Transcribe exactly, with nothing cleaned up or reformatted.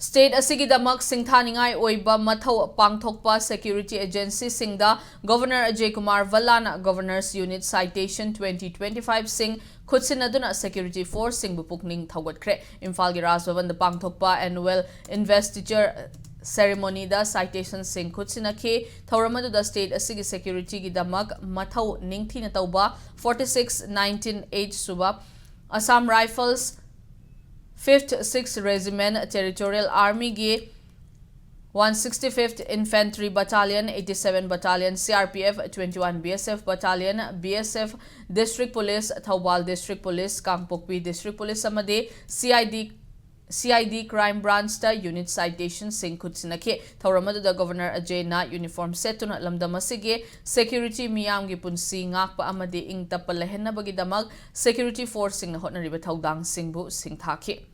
State ꯑꯁꯤꯒꯤꯗꯃꯛ ꯁꯤꯡꯊꯥꯅꯤꯡꯉꯥꯏ ꯑꯣꯏꯕ ꯃꯊꯧ ꯄꯥꯡꯊꯣꯛꯄ security agencyꯁꯤꯡꯗ Governor Ajay Kumar Bhallaꯅ Governor's Unit Citation twenty twenty-five ꯁꯤꯡ ꯈꯨꯠꯁꯤꯟꯅꯗꯨꯅ security forceꯁꯤꯡꯕꯨ ꯄꯨꯛꯅꯤꯡ ꯊꯧꯒꯠꯈ꯭ꯔꯦ꯫ ꯏꯝꯐꯥꯜꯒꯤ ꯔꯥꯖ ꯚꯕꯟꯗ ꯄꯥꯡꯊꯣꯛꯄ annual investiture ceremonyꯗ citationꯁꯤꯡ ꯈꯨꯠꯁꯤꯟꯅꯈꯤ꯫ ꯊꯧꯔꯝ ꯑꯗꯨꯗ state ꯑꯁꯤꯒꯤ securityꯒꯤꯗꯃꯛ ꯃꯊꯧ ꯅꯤꯡꯊꯤꯅ ꯇꯧꯕ forty-six nineteen eight ꯁꯨꯕ Assam Rifles fifth sixth Regiment Territorial Armyꯒꯤ one sixty-fifth Infantry Battalion, eighty-seven Battalion, C R P F, twenty-one B S F Battalion, B S F, District Police, Thoubal District Police, Kangpokpi District Police ꯑꯃꯗꯤ C I D, C I D Crime Branchꯇ unit citationꯁꯤꯡ ꯈꯨꯠꯁꯤꯟꯅꯈꯤ꯫ ꯊꯧꯔꯝ ꯑꯗꯨꯗ Governor Ajayꯅ uniform ꯁꯦꯠꯇꯨꯅ ꯂꯝꯗꯝ ꯑꯁꯤꯒꯤ security, ꯃꯤꯌꯥꯝꯒꯤ ꯄꯨꯟꯁꯤ ꯉꯥꯛꯄ ꯑꯃꯗꯤ ꯏꯪ ꯇꯞꯄ ꯂꯩꯍꯟꯅꯕꯒꯤꯗꯃꯛ security forceꯁꯤꯡꯅ ꯍꯣꯠꯅꯔꯤꯕ ꯊꯧꯗꯥꯡꯁꯤꯡꯕꯨ ꯁꯤꯡꯊꯥꯈꯤ꯫